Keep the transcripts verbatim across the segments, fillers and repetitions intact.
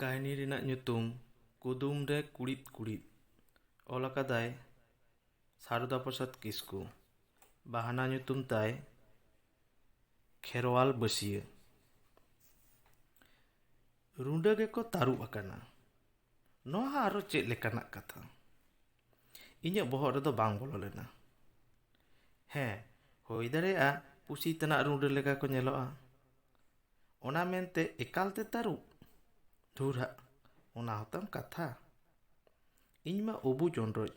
ᱠᱟᱹᱦᱱᱤ ᱨᱮᱱᱟᱜ ᱧᱩᱛᱩᱢ ᱠᱩᱫᱩᱢ ᱨᱮ ᱠᱩᱲᱤᱫ ᱠᱩᱲᱤᱫ᱾ ᱚᱞ ᱟᱠᱟᱫᱟᱭ ᱥᱟᱨᱚᱫᱟ ᱯᱨᱚᱥᱟᱫᱽ ᱠᱤᱥᱠᱩ᱾ ᱵᱟᱦᱟᱱᱟ ᱧᱩᱛᱩᱢ ᱛᱟᱭ ᱠᱷᱮᱨᱣᱟᱞ ᱵᱟᱹᱥᱭᱟᱹ᱾ ᱨᱩᱸᱰᱟᱹ ᱜᱮᱠᱚ ᱛᱟᱹᱨᱩᱵ ᱟᱠᱟᱱᱟ᱾ ᱱᱚᱣᱟ ᱦᱚᱸ ᱟᱨᱚ ᱪᱮᱫ ᱞᱮᱠᱟᱱᱟᱜ ᱠᱟᱛᱷᱟ? ᱤᱧᱟᱹᱜ ᱵᱚᱦᱚᱜ ᱨᱮᱫᱚ ᱵᱟᱝ ᱵᱚᱞᱚ ᱞᱮᱱᱟ᱾ ᱦᱮᱸ, ᱦᱩᱭ ᱫᱟᱲᱮᱭᱟᱜᱼᱟ ᱯᱩᱥᱤ ᱛᱮᱱᱟᱜ ᱨᱩᱸᱰᱟᱹ ᱞᱮᱠᱟ ᱠᱚ ᱧᱮᱞᱚᱜᱼᱟ᱾ ᱚᱱᱟ ᱢᱮᱱᱛᱮ ᱮᱠᱟᱞᱛᱮ ᱛᱟᱹᱨᱩᱵ? ᱫᱷᱩᱨ ᱦᱟᱜ, ᱚᱱᱟ ᱦᱚᱸᱛᱟᱢ ᱠᱟᱛᱷᱟ? ᱤᱧ ᱢᱟ ᱩᱵᱩ ᱡᱚᱱᱰᱨᱚᱡ,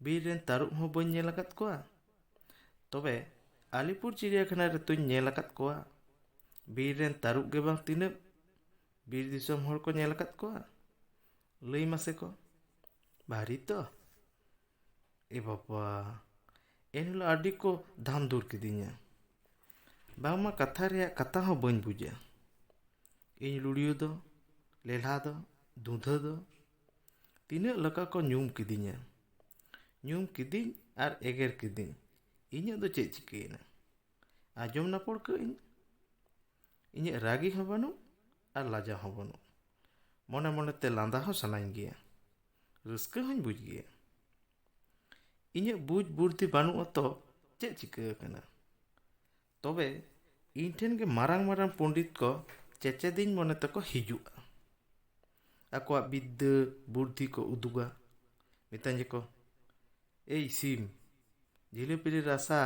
ᱵᱤᱨ ᱨᱮᱱ ᱛᱟᱹᱨᱩᱵ ᱦᱚᱸ ᱵᱟᱹᱧ ᱧᱮᱞ ᱟᱠᱟᱫ ᱠᱚᱣᱟ᱾ ᱛᱚᱵᱮ ᱟᱞᱤᱯᱩᱨ ᱪᱤᱲᱤᱭᱟᱠᱷᱟᱱᱟ ᱨᱮᱛᱚᱧ ᱧᱮᱞ ᱟᱠᱟᱫ ᱠᱚᱣᱟ᱾ ᱵᱤᱨ ᱨᱮᱱ ᱛᱟᱹᱨᱩᱵ ᱜᱮ ᱵᱟᱝ ᱛᱤᱱᱟᱹᱜ ᱵᱤᱨ ᱫᱤᱥᱚᱢ ᱦᱚᱲ ᱠᱚ ᱧᱮᱞ ᱟᱠᱟᱫ ᱠᱚᱣᱟ? ᱞᱟᱹᱭ ᱢᱟᱥᱮ ᱠᱚ᱾ ᱵᱷᱟᱹᱨᱤ ᱛᱚ? ᱮ ᱵᱟᱵᱟ, ᱮᱱᱦᱤᱞᱳᱜ ᱟᱹᱰᱤ ᱠᱚ ᱫᱷᱟᱢ ᱫᱩᱨ ᱠᱤᱫᱤᱧᱟ᱾ ᱵᱟᱝᱢᱟ ᱠᱟᱛᱷᱟ ᱨᱮᱭᱟᱜ ᱠᱟᱛᱷᱟ ᱦᱚᱸ ᱵᱟᱹᱧ ᱵᱩᱡᱟ᱾ ᱤᱧ ᱞᱩᱲᱤᱭᱟᱹ ᱫᱚ, ᱞᱮᱞᱦᱟ ᱫᱚ, ᱫᱩᱫᱷᱟᱹ ᱫᱚ, ᱛᱤᱱᱟᱹᱜ ᱞᱮᱠᱟ ᱠᱚ ᱧᱩᱢ ᱠᱤᱫᱤᱧᱟ᱾ ᱧᱩᱢ ᱠᱤᱫᱤᱧ ᱟᱨ ᱮᱜᱮᱨ ᱠᱤᱫᱤᱧ᱾ ᱤᱧᱟᱹᱜ ᱫᱚ ᱪᱮᱫ ᱪᱤᱠᱟᱹᱭᱮᱱᱟ? ᱟᱸᱡᱚᱢ ᱱᱟᱯᱚᱲ ᱠᱟᱹᱜ ᱟᱹᱧ᱾ ᱤᱧᱟᱹᱜ ᱨᱟᱹᱜᱤ ᱦᱚᱸ ᱵᱟᱹᱱᱩᱜ ᱟᱨ ᱞᱟᱡᱟᱣ ᱦᱚᱸ ᱵᱟᱹᱱᱩᱜ᱾ ᱢᱚᱱᱮ ᱢᱚᱱᱮᱛᱮ ᱞᱟᱸᱫᱟ ᱦᱚᱸ ᱥᱟᱱᱟᱧ ᱜᱮᱭᱟ, ᱨᱟᱹᱥᱠᱟᱹ ᱦᱚᱸᱧ ᱵᱩᱡᱽ ᱜᱮᱭᱟ᱾ ᱤᱧᱟᱹᱜ ᱵᱩᱡᱽ ᱵᱩᱨᱫᱷᱤ ᱵᱟᱹᱱᱩᱜ ᱟᱛᱚ ᱪᱮᱫ ᱪᱤᱠᱟᱹ ᱟᱠᱟᱱᱟ? ᱛᱚᱵᱮ ᱤᱧ ᱴᱷᱮᱱ ᱜᱮ ᱢᱟᱨᱟᱝ ᱢᱟᱨᱟᱝ ᱯᱚᱸᱰᱤᱛ ᱠᱚ ᱪᱮᱪᱮᱫᱤᱧ ᱢᱚᱱᱮ ᱛᱮᱠᱚ ᱦᱤᱡᱩᱜᱼᱟ᱾ ᱟᱠᱚᱣᱟᱜ ᱵᱤᱫᱽᱫᱟᱹ ᱵᱩᱨᱫᱷᱤ ᱠᱚ ᱩᱫᱩᱜᱟ᱾ ᱢᱮᱛᱟᱹᱧᱟᱠᱚ, "ᱮᱭ ᱥᱤᱢ, ᱡᱷᱤᱞᱟᱹᱯᱤᱨᱤ ᱨᱟᱥᱟ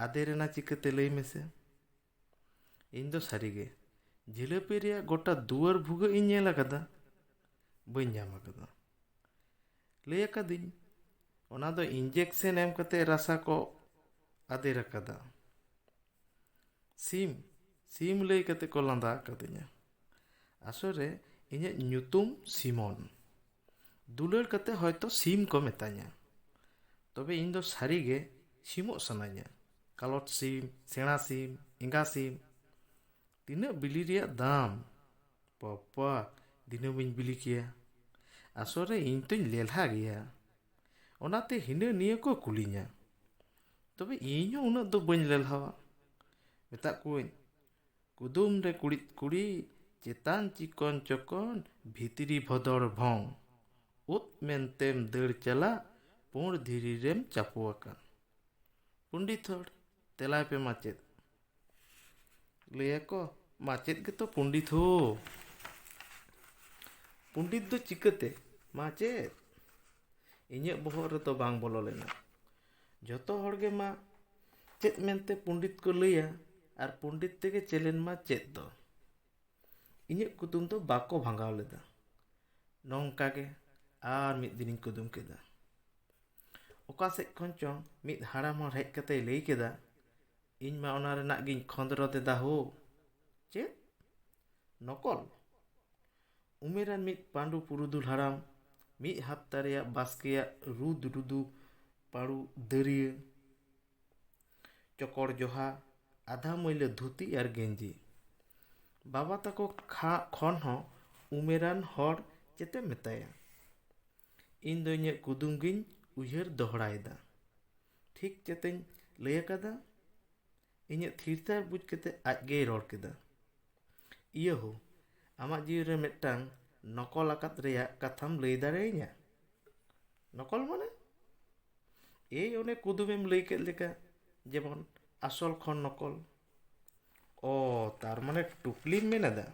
ᱟᱫᱮᱨ ᱮᱱᱟ ᱪᱤᱠᱟᱹᱛᱮ, ᱞᱟᱹᱭ ᱢᱮᱥᱮ?" ᱤᱧ ᱫᱚ ᱥᱟᱹᱨᱤᱜᱮ ᱡᱷᱤᱞᱟᱹᱯᱤ ᱨᱮᱭᱟᱜ ᱜᱚᱴᱟ ᱫᱩᱣᱟᱹᱨ ᱵᱷᱩᱜᱟᱹᱜ ᱤᱧ ᱧᱮᱞ ᱟᱠᱟᱫᱟ, ᱵᱟᱹᱧ ᱧᱟᱢ ᱟᱠᱟᱫᱟ᱾ ᱞᱟᱹᱭ ᱟᱠᱟᱫᱤᱧ, ᱚᱱᱟ ᱫᱚ injection ᱮᱢ ᱠᱟᱛᱮ ᱨᱟᱥᱟ ᱠᱚ ᱟᱫᱮᱨ ᱟᱠᱟᱫᱟ᱾ ᱥᱤᱢ, ᱥᱤᱢ ᱞᱟᱹᱭ ᱠᱟᱛᱮ ᱠᱚ ᱞᱟᱸᱫᱟ ᱟᱠᱟᱫᱤᱧᱟ᱾ ᱟᱥᱚᱞ ᱨᱮ ᱤᱧᱟᱹᱜ ᱧᱩᱛᱩᱢ ᱥᱤᱢᱚᱱ᱾ ᱫᱩᱞᱟᱹᱲ ᱠᱟᱛᱮ ᱦᱚᱭᱛᱚ ᱥᱤᱢ ᱠᱚ ᱢᱮᱛᱟᱧᱟ᱾ ᱛᱚᱵᱮ ᱤᱧ ᱫᱚ ᱥᱟᱹᱨᱤᱜᱮ ᱥᱤᱢᱚᱜ ᱥᱟᱱᱟᱧᱟ᱾ ᱠᱟᱞᱚᱴ ᱥᱤᱢ, ᱥᱮᱬᱟ ᱥᱤᱢ, ᱮᱸᱜᱟ ᱥᱤᱢ᱾ ᱛᱤᱱᱟᱹᱜ ᱵᱤᱞᱤ ᱨᱮᱭᱟᱜ ᱫᱟᱢ! ᱵᱟᱵᱟ, ᱫᱤᱱᱟᱹᱢᱤᱧ ᱵᱤᱞᱤ ᱠᱮᱭᱟ᱾ ᱟᱥᱚᱞ ᱨᱮ ᱤᱧ ᱛᱚᱧ ᱞᱮᱞᱦᱟ ᱜᱮᱭᱟ᱾ ᱚᱱᱟᱛᱮ ᱦᱤᱱᱟᱹ ᱱᱤᱭᱟᱹ ᱠᱚ ᱠᱩᱞᱤᱧᱟ᱾ ᱛᱚᱵᱮ ᱤᱧ ᱦᱚᱸ ᱩᱱᱟᱹᱜ ᱫᱚ ᱵᱟᱹᱧ ᱞᱮᱞᱦᱟᱣᱟ᱾ ᱢᱮᱛᱟᱜ ᱠᱚᱣᱟᱹᱧ, "ᱠᱩᱫᱩᱢ ᱨᱮ ᱠᱩᱲᱤᱫ ᱠᱩᱲᱤᱫ, ᱪᱮᱛᱟᱱ ᱪᱤᱠᱚᱱ ᱪᱚᱠᱚᱱ, ᱵᱷᱤᱛᱨᱤ ᱵᱷᱚᱫᱚᱲ ᱵᱷᱚᱝ᱾ ᱩᱫ ᱢᱮᱱᱛᱮᱢ ᱫᱟᱹᱲ ᱪᱟᱞᱟᱜ, ᱯᱩᱸᱰ ᱫᱷᱤᱨᱤ ᱨᱮᱢ ᱪᱟᱯᱚ ᱟᱠᱟᱱ᱾ ᱯᱚᱸᱰᱤᱛ ᱦᱚᱲ, ᱛᱮᱞᱟᱭ ᱯᱮ ᱢᱟᱪᱮᱫ᱾ ᱞᱟᱹᱭᱟᱠᱚ, ᱢᱟᱪᱮᱫ ᱜᱮᱛᱚ ᱯᱚᱸᱰᱤᱛ ᱦᱳ᱾ ᱯᱚᱸᱰᱤᱛ ᱫᱚ ᱪᱤᱠᱟᱹᱛᱮ? ᱢᱟᱪᱮᱫ? ᱤᱧᱟᱹᱜ ᱵᱚᱦᱚᱜ ᱨᱮᱫᱚ ᱵᱟᱝ ᱵᱚᱞᱚ ᱞᱮᱱᱟ᱾ ᱡᱷᱚᱛᱚ ᱦᱚᱲ ᱜᱮ ᱢᱟ ᱪᱮᱫ ᱢᱮᱱᱛᱮ ᱯᱚᱸᱰᱤᱛ ᱠᱚ ᱞᱟᱹᱭᱟ, ᱟᱨ ᱯᱚᱸᱰᱤᱛ ᱛᱮᱜᱮ ᱪᱮᱞᱮᱱ ᱢᱟ ᱪᱮᱫ ᱫᱚ᱾ ᱤᱧᱟᱹᱜ ᱠᱩᱫᱩᱢ ᱫᱚ ᱵᱟᱠᱚ ᱵᱷᱟᱸᱜᱟᱣ ᱞᱮᱫᱟ᱾ ᱱᱚᱝᱠᱟ ᱜᱮ ᱟᱨ ᱢᱤᱫ ᱫᱤᱱᱤᱧ ᱠᱩᱫᱩᱢ ᱠᱮᱫᱟ᱾ ᱚᱠᱟ ᱥᱮᱫ ᱠᱷᱚᱱ ᱪᱚᱝ ᱢᱤᱫ ᱦᱟᱲᱟᱢ ᱦᱚᱲ ᱦᱮᱡ ᱠᱟᱛᱮᱭ ᱞᱟᱹᱭ ᱠᱮᱫᱟ, "ᱤᱧ ᱢᱟ ᱚᱱᱟ ᱨᱮᱱᱟᱜ ᱜᱤᱧ ᱠᱷᱚᱸᱫᱽᱨᱚᱸᱫ ᱮᱫᱟ ᱦᱳ᱾" ᱪᱮᱫ? ᱱᱚᱠᱚᱞ? ᱩᱢᱮᱨᱟᱱ ᱢᱤᱫ ᱯᱟᱺᱰᱩ ᱯᱩᱨᱩᱫᱷᱩᱞ ᱦᱟᱲᱟᱢ, ᱢᱤᱫ ᱦᱟᱯᱛᱟ ᱨᱮᱭᱟᱜ ᱵᱟᱥᱠᱮᱭᱟᱜ ᱨᱩᱫ ᱨᱩᱫᱩ ᱯᱟᱹᱲᱩ ᱫᱟᱹᱨᱭᱟᱹ, ᱪᱚᱠᱚᱲ ᱡᱚᱦᱟ, ᱟᱫᱷᱟ ᱢᱟᱹᱭᱞᱟᱹ ᱫᱷᱩᱛᱤ ᱟᱨ ᱜᱮᱧᱡᱤ᱾ ᱵᱟᱵᱟ ᱛᱟᱠᱚ ᱠᱷᱟ-, ᱠᱷᱚᱱ ᱦᱚᱸ ᱩᱢᱮᱨᱟᱱ ᱦᱚᱲ ᱪᱮᱛᱮ ᱢᱮᱛᱟᱭᱟ᱾ ᱤᱧ ᱫᱚ ᱤᱧᱟᱹᱜ ᱠᱩᱫᱩᱢ ᱜᱤᱧ ᱩᱭᱦᱟᱹᱨ ᱫᱚᱦᱲᱟᱭᱮᱫᱟ᱾ ᱴᱷᱤᱠ ᱪᱮᱛᱮᱧ ᱞᱟᱹᱭ ᱟᱠᱟᱫᱟ? ᱤᱧᱟᱹᱜ ᱛᱷᱤᱨ ᱛᱷᱟᱨ ᱵᱩᱡᱽ ᱠᱟᱛᱮ ᱟᱡ ᱜᱮᱭ ᱨᱚᱲ ᱠᱮᱫᱟ᱾ ᱤᱭᱟᱹ ᱦᱳ, ᱟᱢᱟᱜ ᱡᱤᱣᱤ ᱨᱮ ᱢᱤᱫᱴᱟᱝ ᱱᱚᱠᱚᱞ ᱟᱠᱟᱫ ᱨᱮᱭᱟᱜ ᱠᱟᱛᱷᱟᱢ ᱞᱟᱹᱭ ᱫᱟᱲᱮᱭᱟᱹᱧᱟ? ᱱᱚᱠᱚᱞ ᱢᱟᱱᱮ? ᱮᱭ ᱚᱱᱮ ᱠᱩᱫᱩᱢᱮᱢ ᱞᱟᱹᱭ ᱠᱮᱫ ᱞᱮᱠᱟ, ᱡᱮᱢᱚᱱ ᱟᱥᱚᱞ ᱠᱷᱚᱱ ᱱᱚᱠᱚᱞ᱾ ᱚ, ᱛᱟᱨ ᱢᱟᱱᱮ ᱴᱩᱠᱞᱤᱢ ᱢᱮᱱ ᱮᱫᱟ?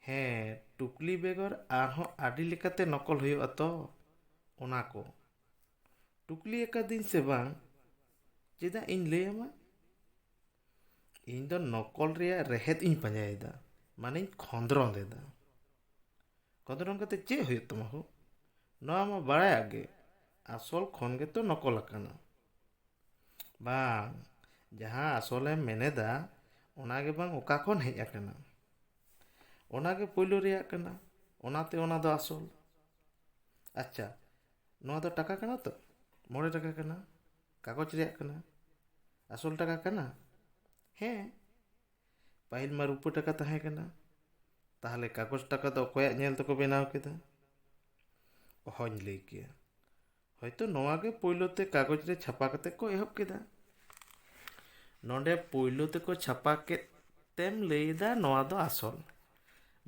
ᱦᱮᱸ, ᱴᱩᱠᱞᱤ ᱵᱮᱜᱚᱨ ᱟᱨᱦᱚᱸ ᱟᱹᱰᱤ ᱞᱮᱠᱟᱛᱮ ᱱᱚᱠᱚᱞ ᱦᱩᱭᱩᱜᱼᱟ ᱛᱚ, ᱚᱱᱟ ᱠᱚ᱾ ᱴᱩᱠᱞᱤ ᱟᱠᱟᱫᱤᱧ ᱥᱮ ᱵᱟᱝ? ᱪᱮᱫᱟᱜ ᱤᱧ ᱞᱟᱹᱭ ᱟᱢᱟ? ᱤᱧ ᱫᱚ ᱱᱚᱠᱚᱞ ᱨᱮᱭᱟᱜ ᱨᱮᱦᱮᱫ ᱤᱧ ᱯᱟᱸᱡᱟᱭᱮᱫᱟ, ᱢᱟᱱᱮᱧ ᱠᱷᱚᱸᱫᱽᱨᱚᱸᱫ ᱮᱫᱟ᱾ ᱠᱷᱚᱸᱫᱽᱨᱚᱸᱫ ᱠᱟᱛᱮ ᱪᱮᱫ ᱦᱩᱭᱩᱜ ᱛᱟᱢᱟ ᱦᱳ? ᱱᱚᱣᱟ ᱢᱟ ᱵᱟᱲᱟᱭᱟᱜ ᱜᱮ, ᱟᱥᱚᱞ ᱠᱷᱚᱱ ᱜᱮᱛᱚ ᱱᱚᱠᱚᱞ ᱟᱠᱟᱱᱟ᱾ ᱵᱟᱝ, ᱡᱟᱦᱟᱸ ᱟᱥᱚᱞᱮᱢ ᱢᱮᱱᱮᱫᱟ, ᱚᱱᱟ ᱜᱮ ᱵᱟᱝ ᱚᱠᱟ ᱠᱷᱚᱱ ᱦᱮᱡ ᱟᱠᱟᱱᱟ? ᱚᱱᱟ ᱜᱮ ᱯᱳᱭᱞᱳ ᱨᱮᱭᱟᱜ ᱠᱟᱱᱟ, ᱚᱱᱟᱛᱮ ᱚᱱᱟ ᱫᱚ ᱟᱥᱚᱞ᱾ ᱟᱪᱪᱷᱟ, ᱱᱚᱣᱟ ᱫᱚ ᱴᱟᱠᱟ ᱠᱟᱱᱟ ᱛᱚ? ᱢᱚᱬᱮ ᱴᱟᱠᱟ ᱠᱟᱱᱟ, ᱠᱟᱜᱚᱡᱽ ᱨᱮᱭᱟᱜ ᱠᱟᱱᱟ, ᱟᱥᱚᱞ ᱴᱟᱠᱟ ᱠᱟᱱᱟ? ᱦᱮᱸ, ᱯᱟᱹᱦᱤᱞ ᱢᱟ ᱨᱩᱯᱟᱹ ᱴᱟᱠᱟ ᱛᱟᱦᱮᱸ ᱠᱟᱱᱟ᱾ ᱛᱟᱦᱚᱞᱮ ᱠᱟᱜᱚᱡᱽ ᱴᱟᱠᱟ ᱫᱚ ᱚᱠᱚᱭᱟᱜ ᱧᱮᱞ ᱛᱮᱠᱚ ᱵᱮᱱᱟᱣ ᱠᱮᱫᱟ? ᱚᱦᱚᱧ ᱞᱟᱹᱭ ᱠᱮᱭᱟ᱾ ᱦᱚᱭᱛᱳ ᱱᱚᱣᱟ ᱜᱮ ᱯᱳᱭᱞᱳ ᱛᱮ ᱠᱟᱜᱚᱡᱽ ᱨᱮ ᱪᱷᱟᱯᱟ ᱠᱟᱛᱮ ᱠᱚ ᱮᱦᱚᱵ ᱠᱮᱫᱟ᱾ ᱱᱚᱰᱮ ᱯᱳᱭᱞᱳ ᱛᱮᱠᱚ ᱪᱷᱟᱯᱟ ᱠᱮᱫ ᱛᱮᱢ ᱞᱟᱹᱭ ᱮᱫᱟ ᱱᱚᱣᱟ ᱫᱚ ᱟᱥᱚᱞ᱾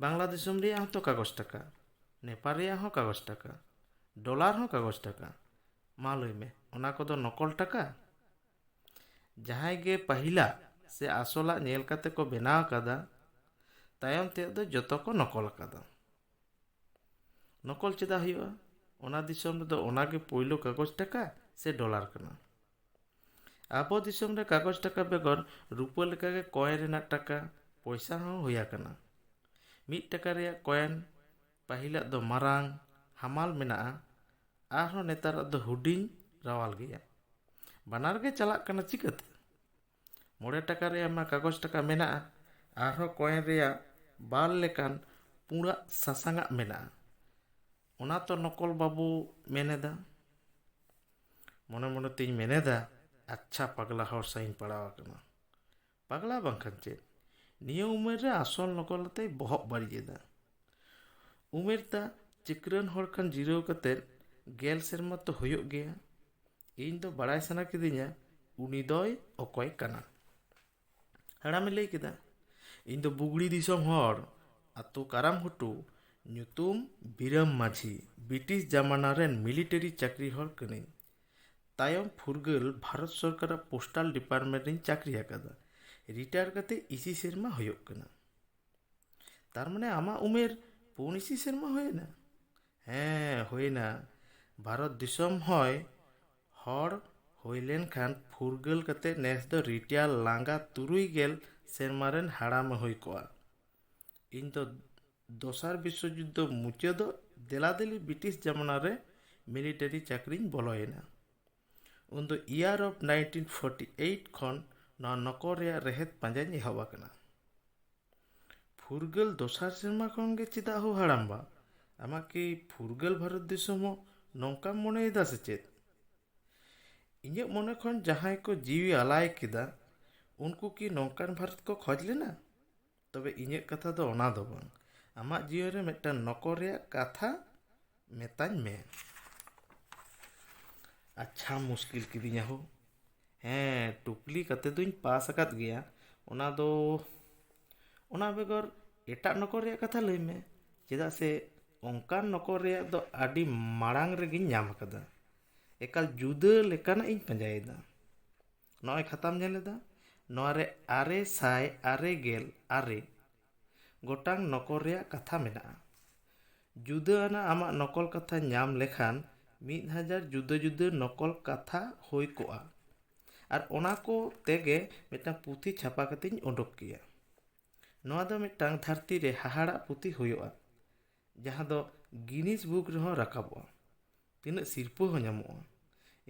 ᱵᱟᱝᱞᱟ ᱫᱤᱥᱚᱢ ᱨᱮᱭᱟᱜ ᱦᱚᱸᱛᱚ ᱠᱟᱜᱚᱡᱽ ᱴᱟᱠᱟ, ᱱᱮᱯᱟᱞ ᱨᱮᱭᱟᱜ ᱦᱚᱸ ᱠᱟᱜᱚᱡᱽ ᱴᱟᱠᱟ, ᱰᱚᱞᱟᱨ ᱦᱚᱸ ᱠᱟᱜᱚᱡᱽ ᱴᱟᱠᱟ᱾ ᱢᱟ ᱞᱟᱹᱭ ᱢᱮ, ᱚᱱᱟ ᱠᱚᱫᱚ ᱱᱚᱠᱚᱞ ᱴᱟᱠᱟ? ᱡᱟᱦᱟᱸᱭ ᱜᱮ ᱯᱟᱹᱦᱤᱞᱟᱜ ᱥᱮ ᱟᱥᱚᱞᱟᱜ ᱧᱮᱞ ᱠᱟᱛᱮ ᱠᱚ ᱵᱮᱱᱟᱣ ᱟᱠᱟᱫᱟ, ᱛᱟᱭᱚᱢ ᱛᱮᱭᱟᱜ ᱫᱚ ᱡᱚᱛᱚ ᱠᱚ ᱱᱚᱠᱚᱞ ᱟᱠᱟᱫᱟ᱾ ᱱᱚᱠᱚᱞ ᱪᱮᱫᱟᱜ ᱦᱩᱭᱩᱜᱼᱟ? ᱚᱱᱟ ᱫᱤᱥᱚᱢ ᱨᱮᱫᱚ ᱚᱱᱟᱜᱮ ᱯᱳᱭᱞᱳ ᱠᱟᱜᱚᱡᱽ ᱴᱟᱠᱟ ᱥᱮ ᱰᱚᱞᱟᱨ ᱠᱟᱱᱟ᱾ ᱟᱵᱚ ᱫᱤᱥᱚᱢ ᱨᱮ ᱠᱟᱜᱚᱡᱽ ᱴᱟᱠᱟ ᱵᱮᱜᱚᱨ ᱨᱩᱯᱟᱹ ᱞᱮᱠᱟᱜᱮ ᱠᱚᱭᱮᱱ ᱨᱮᱱᱟᱜ ᱴᱟᱠᱟ ᱯᱚᱭᱥᱟ ᱦᱚᱸ ᱦᱩᱭ ᱟᱠᱟᱱᱟ᱾ ᱢᱤᱫ ᱴᱟᱠᱟ ᱨᱮᱭᱟᱜ ᱠᱚᱭᱮᱱ ᱯᱟᱹᱦᱤᱞᱟᱜ ᱫᱚ ᱢᱟᱨᱟᱝ, ᱦᱟᱢᱟᱞ ᱢᱮᱱᱟᱜᱼᱟ, ᱟᱨᱦᱚᱸ ᱱᱮᱛᱟᱨᱟᱜ ᱫᱚ ᱦᱩᱰᱤᱧ, ᱨᱟᱣᱟᱞ ᱜᱮᱭᱟ᱾ ᱵᱟᱱᱟᱨ ᱜᱮ ᱪᱟᱞᱟᱜ ᱠᱟᱱᱟ ᱪᱤᱠᱟᱹᱛᱮ? ᱢᱚᱬᱮ ᱴᱟᱠᱟ ᱨᱮᱭᱟᱜ ᱢᱟ ᱠᱟᱜᱚᱡᱽ ᱴᱟᱠᱟ ᱢᱮᱱᱟᱜᱼᱟ, ᱟᱨᱦᱚᱸ ᱠᱚᱭᱮᱱ ᱨᱮᱭᱟᱜ ᱵᱟᱨ ᱞᱮᱠᱟᱱ ᱯᱩᱸᱲᱟᱜ ᱥᱟᱥᱟᱝᱟᱜ ᱢᱮᱱᱟᱜᱼᱟ᱾ ᱚᱱᱟ ᱛᱚ ᱱᱚᱠᱚᱞ ᱵᱟᱵᱚ ᱢᱮᱱᱮᱫᱟ᱾ ᱢᱚᱱᱮ ᱢᱚᱱᱮ ᱛᱤᱧ ᱢᱮᱱᱮᱫᱟ, ᱟᱪᱪᱷᱟ, ᱯᱟᱜᱽᱞᱟ ᱦᱚᱲ ᱥᱟᱶ ᱤᱧ ᱯᱟᱲᱟᱣ ᱟᱠᱟᱱᱟ᱾ ᱯᱟᱜᱽᱞᱟ ᱵᱟᱝᱠᱷᱟᱱ ᱪᱮᱫ? ᱱᱤᱭᱟᱹ ᱩᱢᱮᱨ ᱨᱮ ᱟᱥᱚᱞ ᱱᱚᱠᱚᱞ ᱟᱛᱮᱭ ᱵᱚᱦᱚᱜ ᱵᱟᱹᱲᱤᱡ ᱮᱫᱟ᱾ ᱩᱢᱮᱨ ᱛᱟ ᱪᱤᱠᱨᱟᱹᱱ ᱦᱚᱲ ᱠᱷᱟᱱ ᱡᱤᱨᱟᱹᱣ ᱠᱟᱛᱮ ᱜᱮᱞ ᱥᱮᱨᱢᱟ ᱛᱚ ᱦᱩᱭᱩᱜ ᱜᱮᱭᱟ᱾ ᱤᱧ ᱫᱚ ᱵᱟᱲᱟᱭ ᱥᱟᱱᱟ ᱠᱤᱫᱤᱧᱟ ᱩᱱᱤ ᱫᱚᱭ ᱚᱠᱚᱭ ᱠᱟᱱᱟ᱾ ᱦᱟᱲᱟᱢᱮ ᱞᱟᱹᱭ ᱠᱮᱫᱟ, ᱤᱧ ᱫᱚ ᱵᱩᱜᱲᱤ ᱫᱤᱥᱚᱢ ᱦᱚᱲ, ᱟᱛᱳ ᱠᱟᱨᱟᱢ ᱜᱷᱩᱴᱩ, ᱧᱩᱛᱩᱢ ᱵᱤᱨᱟᱹᱢ ᱢᱟᱹᱡᱷᱤ, ᱵᱨᱤᱴᱤᱥ ᱡᱟᱢᱟᱱᱟ ᱨᱮᱱ ᱢᱤᱞᱤᱴᱟᱨᱤ ᱪᱟᱹᱠᱨᱤ ᱦᱚᱲ ᱠᱟᱹᱱᱟᱹᱧ᱾ ᱛᱟᱭᱚᱢ ᱯᱷᱩᱨᱜᱟᱹᱞ ᱵᱷᱟᱨᱚᱛ ᱥᱚᱨᱠᱟᱨᱟᱜ ᱯᱳᱥᱴᱟᱞ ᱰᱤᱯᱟᱨᱴᱢᱮᱱᱴ ᱨᱤᱧ ᱪᱟᱹᱠᱨᱤ ᱟᱠᱟᱫᱟ᱾ ᱨᱤᱴᱟᱭᱟᱨ ᱠᱟᱛᱮ ᱤᱥᱤ ᱥᱮᱨᱢᱟ ᱦᱩᱭᱩᱜ ᱠᱟᱱᱟ᱾ ᱛᱟᱨ ᱢᱟᱱᱮ ᱟᱢᱟᱜ ᱩᱢᱮᱨ ᱯᱩᱱ ᱤᱥᱤ ᱥᱮᱨᱢᱟ ᱦᱩᱭᱮᱱᱟ? ᱦᱮᱸ, ᱦᱩᱭᱮᱱᱟ᱾ ᱵᱷᱟᱨᱚᱛ ᱫᱤᱥᱚᱢ ᱦᱚᱭ ᱦᱚᱲ ᱦᱩᱭ ᱞᱮᱱᱠᱷᱟᱱ ᱯᱷᱩᱨᱜᱟᱹᱞ ᱠᱟᱛᱮ ᱱᱮᱥ ᱫᱚ ᱨᱤᱴᱟᱭᱟᱨ ᱞᱟᱸᱜᱟ ᱛᱩᱨᱩᱭ ᱜᱮᱞ ᱥᱮᱨᱢᱟ ᱨᱮᱱ ᱦᱟᱲᱟᱢᱮ ᱦᱩᱭ ᱠᱚᱜᱼᱟ᱾ ᱤᱧ ᱫᱚ ᱫᱚᱥᱟᱨ ᱵᱤᱥᱥᱚ ᱡᱩᱫᱽᱫᱷᱚ ᱢᱩᱪᱟᱹᱫᱚᱜ ᱫᱮᱞᱟ ᱫᱮᱞᱤ ᱵᱨᱤᱴᱤᱥ ᱡᱟᱢᱟᱱᱟ ᱨᱮ ᱢᱤᱞᱤᱴᱟᱨᱤ ᱪᱟᱹᱠᱨᱤᱧ ᱵᱚᱞᱚᱭᱮᱱᱟ᱾ ᱩᱱᱫᱚ year of nineteen forty eight ᱠᱷᱚᱱ ᱱᱚᱣᱟ ᱱᱚᱠᱚᱞ ᱨᱮᱭᱟᱜ ᱨᱮᱦᱮᱫ ᱯᱟᱸᱡᱟᱧ ᱮᱦᱚᱵ ᱟᱠᱟᱱᱟ᱾ ᱯᱷᱩᱨᱜᱟᱹᱞ ᱫᱚᱥᱟᱨ ᱥᱮᱨᱢᱟ ᱠᱷᱚᱱ ᱜᱮ ᱪᱮᱫᱟᱜ ᱦᱳ ᱦᱟᱲᱟᱢᱵᱟ? ᱟᱢᱟᱜ ᱠᱤ ᱯᱷᱩᱨᱜᱟᱹᱞ ᱵᱷᱟᱨᱚᱛ ᱫᱤᱥᱚᱢ ᱦᱚᱸ ᱱᱚᱝᱠᱟᱢ ᱢᱚᱱᱮᱭᱮᱫᱟ ᱥᱮ ᱪᱮᱫ? ᱤᱧᱟᱹᱜ ᱢᱚᱱᱮ ᱠᱷᱚᱱ ᱡᱟᱦᱟᱸᱭ ᱠᱚ ᱡᱤᱣᱤ ᱟᱞᱟᱭ ᱠᱮᱫᱟ, ᱩᱱᱠᱩ ᱠᱤ ᱱᱚᱝᱠᱟᱱ ᱵᱷᱟᱨᱚᱛ ᱠᱚ ᱠᱷᱚᱡᱽ ᱞᱮᱱᱟ? ᱛᱚᱵᱮ ᱤᱧᱟᱹᱜ ᱠᱟᱛᱷᱟ ᱫᱚ ᱚᱱᱟ ᱫᱚ ᱵᱟᱝ᱾ ᱟᱢᱟᱜ ᱡᱤᱭᱚᱱ ᱨᱮ ᱢᱤᱫᱴᱟᱝ ᱱᱚᱠᱚᱞ ᱨᱮᱭᱟᱜ ᱠᱟᱛᱷᱟ ᱢᱮᱛᱟᱧ ᱢᱮ᱾ ᱟᱪᱪᱷᱟ, ᱢᱩᱥᱠᱤᱞ ᱠᱤᱫᱤᱧᱟ ᱦᱳ᱾ ᱦᱮᱸ, ᱴᱩᱯᱞᱤ ᱠᱟᱛᱮ ᱫᱩᱧ ᱯᱟᱥ ᱟᱠᱟᱫ ᱜᱮᱭᱟ᱾ ᱚᱱᱟ ᱫᱚ, ᱚᱱᱟ ᱵᱮᱜᱚᱨ ᱮᱴᱟᱜ ᱱᱚᱠᱚᱞ ᱨᱮᱭᱟᱜ ᱠᱟᱛᱷᱟ ᱞᱟᱹᱭ ᱢᱮ, ᱪᱮᱫᱟᱜ ᱥᱮ ᱚᱱᱠᱟᱱ ᱱᱚᱠᱚᱞ ᱨᱮᱭᱟᱜ ᱫᱚ ᱟᱹᱰᱤ ᱢᱟᱲᱟᱝ ᱨᱮᱜᱮᱧ ᱧᱟᱢ ᱟᱠᱟᱫᱟ᱾ ᱮᱠᱟᱞ ᱡᱩᱫᱟᱹ ᱞᱮᱠᱟᱱᱟᱜ ᱤᱧ ᱯᱟᱸᱡᱟᱭᱮᱫᱟ᱾ ᱱᱚᱜᱼᱚᱭ ᱠᱷᱟᱛᱟᱢ ᱧᱮᱞ ᱮᱫᱟ, ᱱᱚᱣᱟ ᱨᱮ ᱟᱨᱮ ᱥᱟᱭ ᱟᱨᱮ ᱜᱮᱞ ᱟᱨᱮ ᱜᱚᱴᱟᱝ ᱱᱚᱠᱚᱞ ᱨᱮᱭᱟᱜ ᱠᱟᱛᱷᱟ ᱢᱮᱱᱟᱜᱼᱟ᱾ ᱡᱩᱫᱟᱹ ᱟᱱᱟᱜ ᱟᱢᱟᱜ ᱱᱚᱠᱚᱞ ᱠᱟᱛᱷᱟ ᱧᱟᱢ ᱞᱮᱠᱷᱟᱱ ᱢᱤᱫ ᱦᱟᱡᱟᱨ ᱡᱩᱫᱟᱹ ᱡᱩᱫᱟᱹ ᱱᱚᱠᱚᱞ ᱠᱟᱛᱷᱟ ᱦᱩᱭ ᱠᱚᱜᱼᱟ, ᱟᱨ ᱚᱱᱟ ᱠᱚ ᱛᱮᱜᱮ ᱢᱤᱫᱴᱟᱝ ᱯᱩᱛᱷᱤ ᱪᱷᱟᱯᱟ ᱠᱟᱛᱮᱧ ᱚᱰᱚᱠ ᱠᱮᱭᱟ᱾ ᱱᱚᱣᱟ ᱫᱚ ᱢᱤᱫᱴᱟᱝ ᱫᱷᱟᱹᱨᱛᱤ ᱨᱮ ᱦᱟᱦᱟᱲᱟᱜ ᱯᱩᱛᱷᱤ ᱦᱩᱭᱩᱜᱼᱟ, ᱡᱟᱦᱟᱸ ᱫᱚ ᱜᱤᱱᱤᱥ ᱵᱩᱠ ᱨᱮᱦᱚᱸ ᱨᱟᱠᱟᱵᱚᱜᱼᱟ᱾ ᱛᱤᱱᱟᱹᱜ ᱥᱤᱨᱯᱟᱹ ᱦᱚᱸ ᱧᱟᱢᱚᱜᱼᱟ᱾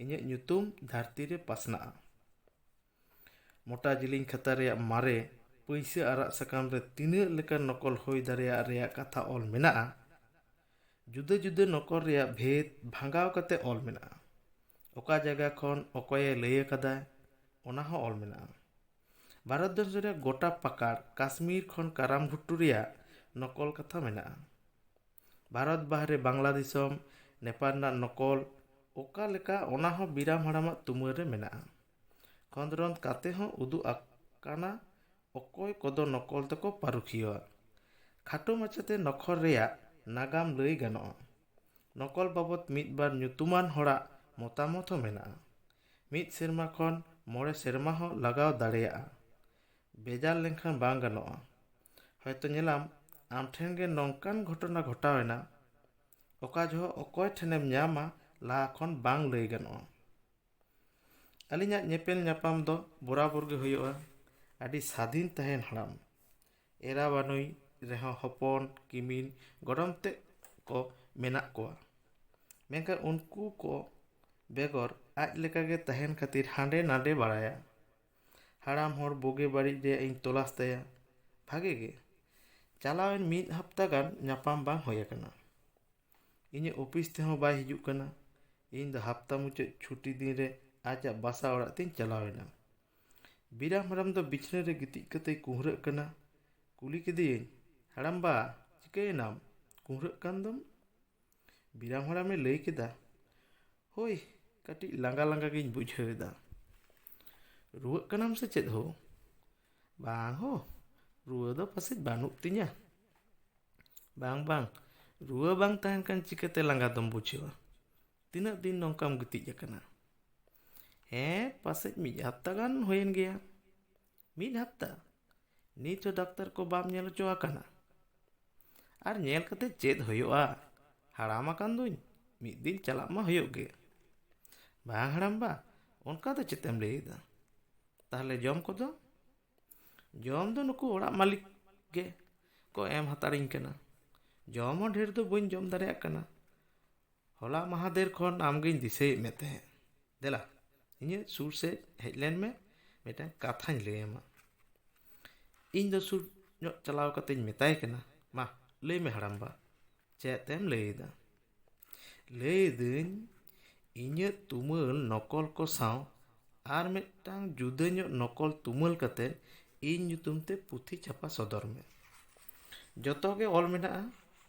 ᱤᱧᱟᱹᱜ ᱧᱩᱛᱩᱢ ᱫᱷᱟᱹᱨᱛᱤ ᱨᱮ ᱯᱟᱥᱱᱟᱜᱼᱟ᱾ ᱢᱚᱴᱟ ᱡᱤᱞᱤᱧ ᱠᱷᱟᱛᱟ ᱨᱮᱭᱟᱜ ᱢᱟᱨᱮ ᱯᱩᱭᱥᱟᱹ ᱟᱨᱟᱜ ᱥᱟᱠᱟᱢ ᱨᱮ ᱛᱤᱱᱟᱹᱜ ᱞᱮᱠᱟᱱ ᱱᱚᱠᱚᱞ ᱦᱩᱭ ᱫᱟᱲᱮᱭᱟᱜ ᱨᱮᱭᱟᱜ ᱠᱟᱛᱷᱟ ᱚᱞ ᱢᱮᱱᱟᱜᱼᱟ᱾ ᱡᱩᱫᱟᱹ ᱡᱩᱫᱟᱹ ᱱᱚᱠᱚᱞ ᱨᱮᱭᱟᱜ ᱵᱷᱮᱫ ᱵᱷᱟᱸᱜᱟᱣ ᱠᱟᱛᱮ ᱚᱞ ᱢᱮᱱᱟᱜᱼᱟ᱾ ᱚᱠᱟ ᱡᱟᱭᱜᱟ ᱠᱷᱚᱱ ᱚᱠᱚᱭᱮ ᱞᱟᱹᱭ ᱟᱠᱟᱫᱟᱭ, ᱚᱱᱟ ᱦᱚᱸ ᱚᱞ ᱢᱮᱱᱟᱜᱼᱟ᱾ ᱵᱷᱟᱨᱚᱛ ᱫᱮᱥ ᱨᱮᱭᱟᱜ ᱜᱚᱴᱟ ᱯᱟᱠᱟᱲ, ᱠᱟᱥᱢᱤᱨ ᱠᱷᱚᱱ ᱠᱟᱨᱟᱢ ᱜᱷᱩᱴᱩ ᱨᱮᱭᱟᱜ ᱱᱚᱠᱚᱞ ᱠᱟᱛᱷᱟ ᱢᱮᱱᱟᱜᱼᱟ᱾ ᱵᱷᱟᱨᱚᱛ ᱵᱟᱦᱨᱮ ᱵᱟᱝᱞᱟ ᱫᱤᱥᱚᱢ, ᱱᱮᱯᱟᱞ ᱨᱮᱱᱟᱜ ᱱᱚᱠᱚᱞ ᱚᱠᱟ ᱞᱮᱠᱟ, ᱚᱱᱟ ᱦᱚᱸ ᱵᱤᱨᱟᱢ ᱦᱟᱲᱟᱢᱟᱜ ᱛᱩᱢᱟᱹᱞ ᱨᱮ ᱢᱮᱱᱟᱜᱼᱟ᱾ ᱠᱷᱚᱸᱫᱽᱨᱚᱸᱫᱽ ᱠᱟᱛᱮ ᱦᱚᱸ ᱩᱫᱩᱜ ᱟᱠᱟᱱᱟ ᱚᱠᱚᱭ ᱠᱚᱫᱚ ᱱᱚᱠᱚᱞ ᱛᱮᱠᱚ ᱯᱟᱹᱨᱩᱠᱷᱤᱭᱟᱹᱣᱟ᱾ ᱠᱷᱟᱴᱚ ᱢᱟᱪᱷᱟᱛᱮ ᱱᱚᱠᱚᱞ ᱨᱮᱭᱟᱜ ᱱᱟᱜᱟᱢ ᱞᱟᱹᱭ ᱜᱟᱱᱚᱜᱼᱟ᱾ ᱱᱚᱠᱚᱞ ᱵᱟᱵᱚᱛ ᱢᱤᱫ ᱵᱟᱨ ᱧᱩᱛᱩᱢᱟᱱ ᱦᱚᱲᱟᱜ ᱢᱚᱛᱟᱢᱚᱛ ᱦᱚᱸ ᱢᱮᱱᱟᱜᱼᱟ᱾ ᱢᱤᱫ ᱥᱮᱨᱢᱟ ᱠᱷᱚᱱ ᱢᱚᱬᱮ ᱥᱮᱨᱢᱟ ᱦᱚᱸ ᱞᱟᱜᱟᱣ ᱫᱟᱲᱮᱭᱟᱜᱼᱟ᱾ ᱵᱮᱡᱟᱨ ᱞᱮᱱᱠᱷᱟᱱ ᱵᱟᱝ ᱜᱟᱱᱚᱜᱼᱟ᱾ ᱦᱚᱭᱛᱚ ᱧᱮᱞᱟᱢ, ᱟᱢ ᱴᱷᱮᱱ ᱜᱮ ᱱᱚᱝᱠᱟᱱ ᱜᱷᱚᱴᱚᱱᱟ ᱜᱷᱚᱴᱟᱣ ᱮᱱᱟ, ᱚᱠᱟ ᱡᱚᱦᱚᱜ ᱚᱠᱚᱭ ᱴᱷᱮᱱᱮᱢ ᱧᱟᱢᱟ, ᱞᱟᱦᱟ ᱠᱷᱚᱱ ᱵᱟᱝ ᱞᱟᱹᱭ ᱜᱟᱱᱚᱜᱼᱟ᱾ ᱟᱹᱞᱤᱧᱟᱜ ᱧᱮᱯᱮᱞ ᱧᱟᱯᱟᱢ ᱫᱚ ᱵᱚᱨᱟᱵᱚᱨ ᱜᱮ ᱦᱩᱭᱩᱜᱼᱟ᱾ ᱟᱹᱰᱤ ᱥᱟᱫᱷᱤᱱ ᱛᱟᱦᱮᱱ ᱦᱟᱲᱟᱢ᱾ ᱮᱨᱟ ᱵᱟᱹᱱᱩᱭ ᱨᱮᱦᱚᱸ ᱦᱚᱯᱚᱱ, ᱠᱤᱢᱤᱱ, ᱜᱚᱲᱚᱢ ᱛᱮᱫ ᱠᱚ ᱢᱮᱱᱟᱜ ᱠᱚᱣᱟ᱾ ᱢᱮᱱᱠᱷᱟᱱ ᱩᱱᱠᱩ ᱠᱚ ᱵᱮᱜᱚᱨ ᱟᱡ ᱞᱮᱠᱟᱜᱮ ᱛᱟᱦᱮᱱ ᱠᱷᱟᱹᱛᱤᱨ ᱦᱟᱸᱰᱮ ᱱᱟᱰᱮ ᱵᱟᱲᱟᱭᱟ᱾ ᱦᱟᱲᱟᱢ ᱦᱚᱲ ᱵᱩᱜᱤ ᱵᱟᱹᱲᱤᱡ ᱨᱮᱭᱟᱜ ᱤᱧ ᱛᱚᱞᱟᱥ ᱛᱟᱭᱟ᱾ ᱵᱷᱟᱜᱮ ᱜᱮ᱾ ᱪᱟᱞᱟᱣᱮᱱ ᱢᱤᱫ ᱦᱟᱯᱛᱟ ᱜᱟᱱ ᱧᱟᱯᱟᱢ ᱵᱟᱝ ᱦᱩᱭ ᱟᱠᱟᱱᱟ᱾ ᱤᱧᱟᱹᱜ ᱚᱯᱷᱤᱥ ᱛᱮᱦᱚᱸ ᱵᱟᱭ ᱦᱤᱡᱩᱜ ᱠᱟᱱᱟ᱾ ᱤᱧ ᱫᱚ ᱦᱟᱯᱛᱟ ᱢᱩᱪᱟᱹᱫ ᱪᱷᱩᱴᱤ ᱫᱤᱱ ᱨᱮ ᱟᱡᱟᱜ ᱵᱟᱥᱟ ᱚᱲᱟᱜ ᱛᱤᱧ ᱪᱟᱞᱟᱣ ᱮᱱᱟ᱾ ᱵᱤᱨᱟᱢ ᱦᱟᱲᱟᱢ ᱫᱚ ᱵᱤᱪᱷᱱᱟᱹ ᱨᱮ ᱜᱤᱛᱤᱡ ᱠᱟᱛᱮᱭ ᱠᱩᱦᱨᱟᱹᱜ ᱠᱟᱱᱟ᱾ ᱠᱩᱞᱤ ᱠᱮᱫᱮᱭᱟᱹᱧ, "ᱦᱟᱲᱟᱢᱵᱟ, ᱪᱤᱠᱟᱹᱭᱮᱱᱟᱢ? ᱠᱩᱦᱨᱟᱹᱜ ᱠᱟᱱ ᱫᱚᱢ?" ᱵᱤᱨᱟᱢ ᱦᱟᱲᱟᱢᱮ ᱞᱟᱹᱭ ᱠᱮᱫᱟ, "ᱦᱳᱭ, ᱠᱟᱹᱴᱤᱡ ᱞᱟᱸᱜᱟ ᱞᱟᱸᱜᱟ ᱜᱤᱧ ᱵᱩᱡᱷᱟᱹᱣ ᱮᱫᱟ᱾" "ᱨᱩᱣᱟᱹᱜ ᱠᱟᱱᱟᱢ ᱥᱮ ᱪᱮᱫ ᱦᱳ?" "ᱵᱟᱝ ᱦᱳ, ᱨᱩᱣᱟᱹ ᱫᱚ ᱯᱟᱥᱮᱡ ᱵᱟᱹᱱᱩᱜ ᱛᱤᱧᱟᱹ᱾ ᱵᱟᱝ, ᱵᱟᱝ, ᱨᱩᱣᱟᱹ ᱵᱟᱝ ᱛᱟᱦᱮᱱ ᱠᱷᱟᱱ ᱪᱤᱠᱟᱹᱛᱮ ᱞᱟᱸᱜᱟ ᱫᱚᱢ ᱵᱩᱡᱷᱟᱹᱣᱟ? ᱛᱤᱱᱟᱹᱜ ᱫᱤᱱ ᱱᱚᱝᱠᱟᱢ ᱜᱤᱛᱤᱡ ᱟᱠᱟᱱᱟ? ᱦᱮᱸ, ᱯᱟᱥᱮᱡ ᱢᱤᱫ ᱦᱟᱯᱛᱟ ᱜᱟᱱ ᱦᱩᱭᱮᱱ ᱜᱮᱭᱟ᱾ ᱢᱤᱫ ᱦᱟᱯᱛᱟ? ᱱᱤᱛ ᱦᱚᱸ ᱰᱟᱠᱛᱟᱨ ᱠᱚ ᱵᱟᱢ ᱧᱮᱞ ᱦᱚᱪᱚ ᱟᱠᱟᱱᱟ? ᱟᱨ ᱧᱮᱞ ᱠᱟᱛᱮ ᱪᱮᱫ ᱦᱩᱭᱩᱜᱼᱟ? ᱦᱟᱲᱟᱢ ᱟᱠᱟᱱ ᱫᱩᱧ, ᱢᱤᱫ ᱫᱤᱱ ᱪᱟᱞᱟᱜ ᱢᱟ ᱦᱩᱭᱩᱜ ᱜᱮ᱾ ᱵᱟᱝ ᱦᱟᱲᱟᱢᱵᱟ, ᱚᱱᱠᱟ ᱫᱚ ᱪᱮᱫ ᱮᱢ ᱞᱟᱹᱭᱮᱫᱟ? ᱛᱟᱦᱞᱮ ᱡᱚᱢ ᱠᱚᱫᱚ? ᱡᱚᱢ ᱫᱚ ᱱᱩᱠᱩ ᱚᱲᱟᱜ ᱢᱟᱹᱞᱤᱠ ᱜᱮ ᱠᱚ ᱮᱢ ᱦᱟᱛᱟᱲᱤᱧ ᱠᱟᱱᱟ᱾ ᱡᱚᱢ ᱦᱚᱸ ᱰᱷᱮᱨ ᱫᱚ ᱵᱟᱹᱧ ᱡᱚᱢ ᱫᱟᱲᱮᱭᱟᱜ ᱠᱟᱱᱟ᱾ ᱦᱚᱞᱟ ᱢᱟᱦᱟᱫᱮᱨ ᱠᱷᱚᱱ ᱟᱢᱜᱤᱧ ᱫᱤᱥᱟᱹᱭᱮᱫ ᱢᱮ ᱛᱟᱦᱮᱸᱫ᱾ ᱫᱮᱞᱟ, ᱤᱧᱟᱹᱜ ᱥᱩᱨ ᱥᱮᱫ ᱦᱮᱡ ᱞᱮᱱ ᱢᱮ, ᱢᱤᱫᱴᱟᱝ ᱠᱟᱛᱷᱟᱧ ᱞᱟᱹᱭ ᱟᱢᱟ᱾ ᱤᱧ ᱫᱚ ᱥᱩᱨ ᱧᱚᱜ ᱪᱟᱞᱟᱣ ᱠᱟᱛᱮᱧ ᱢᱮᱛᱟᱭ ᱠᱟᱱᱟ, ᱢᱟ, ᱞᱟᱹᱭ ᱢᱮ ᱦᱟᱲᱟᱢᱵᱟ, ᱪᱮᱫ ᱮᱢ ᱞᱟᱹᱭᱮᱫᱟ? ᱞᱟᱹᱭᱫᱟᱹᱧ, ᱤᱧᱟᱹᱜ ᱛᱩᱢᱟᱹᱞ ᱱᱚᱠᱚᱞ ᱠᱚ ᱥᱟᱶ ᱟᱨ ᱢᱤᱫᱴᱟᱝ ᱡᱩᱫᱟᱹ ᱧᱚᱜ ᱱᱚᱠᱚᱞ ᱛᱩᱢᱟᱹᱞ ᱠᱟᱛᱮ ᱤᱧ ᱧᱩᱛᱩᱢ ᱛᱮ ᱯᱩᱛᱷᱤ ᱪᱷᱟᱯᱟ ᱥᱚᱫᱚᱨ ᱢᱮ᱾ ᱡᱚᱛᱚ ᱜᱮ ᱚᱞ ᱢᱮᱱᱟᱜᱼᱟ᱾